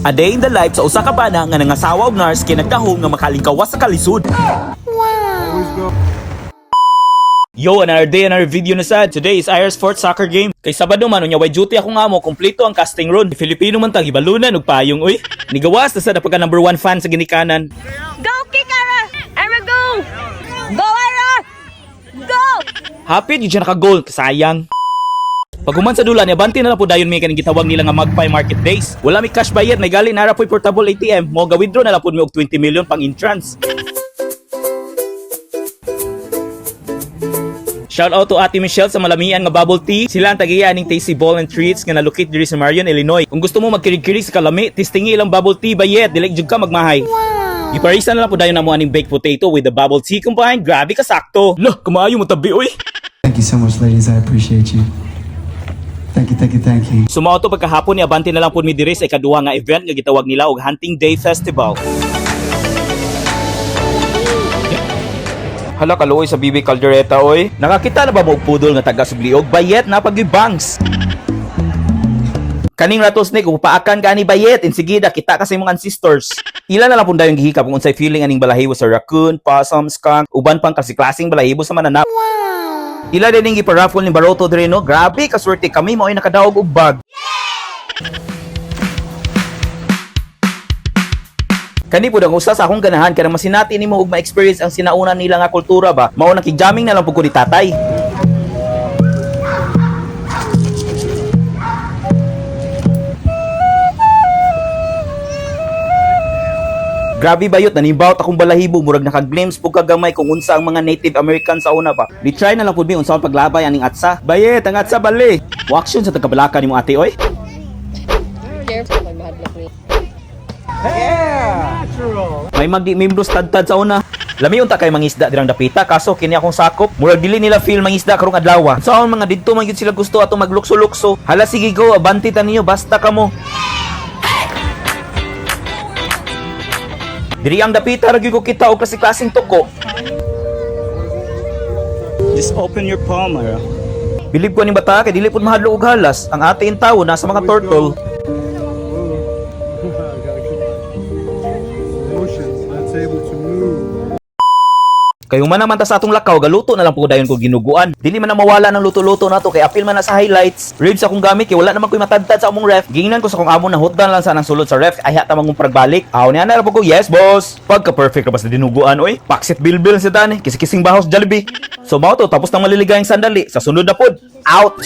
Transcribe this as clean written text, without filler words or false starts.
A day in the life sa usa ka bana nga nangasawa og nurse kay nagdahom nga makalingkawas sa kalisod. Yo, another day, another video na sad. Today is Ira's fourth soccer game. Kay Sabado man, unya way duty akong amo, kompleto ang casting ron. Filipino man tag hibalunan og payong uy. Nigawas na sad ang pagka number one fan sa ginikanan. Go, kick, Ira! Ira, go! Go, Ira! Go! Happy yun siya naka-goal, kasayang. Paghuman sa dula, niabante na lang po dayon mi kaning gitawag nila nga Magpie Market Days. Wala mi cash bayad, may gali nara po'y portable ATM. Mo ga withdraw na lang po mi og 20 million pang entrance. Shout out to Ate Michelle sa malamian nga bubble tea. Sila ang tagiya aning Tasty Bowl and Treats nga nalocate diri sa Marion, Illinois. Kung gusto mo magkirig-kirig sa kalami, testingi ilang bubble tea bayet, dili jud ka magmahay. Giparisa na lang po dayon namo aning baked potato with the bubble tea combined. Grabe ka sakto. Lah, kumaayo mo tabi oy. Thank you so much, ladies. I appreciate you. Thank you, thank you, thank you. Sumao to pagkahapon ni abante na lang po mi diri sa ikaduha nga event nga gitawag nila og Hunting Day Festival. Hala kaluoy sa BB Caldereta oy. Nakakita na ba mo og pudol nga taga subliog? Bayet na pag bangs. Kaning rattlesnake upaakan ka ani bayet insigida kita ka sa imong ancestors. Ila na lang pud dayon gihikap kung unsay feeling aning balahibo sa raccoon, possum, skunk, uban pang kasi-klaseng balahibo sa mananap. Ila din ning giparaffle ni Baroto diri no. Grabe kaswerte kami mao ay nakadaog og bag. Kani pud ang usa sa akong ganahan kanang masinati nimo og ma-experience ang sinauna nila nga kultura ba. Mao nakig-jamming na lang pud ko ni tatay. Grabe bayot nanimbaw akong balahibo, murag nakaglimpse pug kagamay kung unsa ang mga Native American sa una pa. Di try na lang pud mi unsa ang paglabay aning atsa. Bayet ang atsa bali. Waksyon sa tagabalaka nimo ate oy. Careful, may mahadlok ni. May magdi membros tadtad sa una. Lami unta kay mangisda dirang dapita kaso kini akong sakop. Murag dili nila feel mangisda karong adlaw. Sa so, mga didto man gyud sila gusto atong maglukso-lukso. Hala sige go, abanti ta ninyo basta kamo. Diri ang dapita ra gyud ko kita og klase-klaseng tuko. Just open your palm, Ira. Bilib ko ni bata kay dili pud mahadlok og halas. Ang ate in tawo nasa mga turtle. Motions that's able to move. Kay human naman ta sa atong lakaw, galuto na lang po dayon ko ginuguan. Dili man na mawala ng luto-luto nato kay apil man na sa highlights. Ribs akong gamit kay wala naman ko'y matadtad sa among ref. Giingnan ko sa kong amo na hotdan lang sa nang sulod sa ref ay hata mangong pagbalik. Aw niya na ra po ko, yes boss. Pagka perfect ra ba sa dinuguan oy. Paksit bilbil sa dani, kisikising bahos Jollibee. So mao to tapos nang maliligayang sandali sa sunod na pod. Out.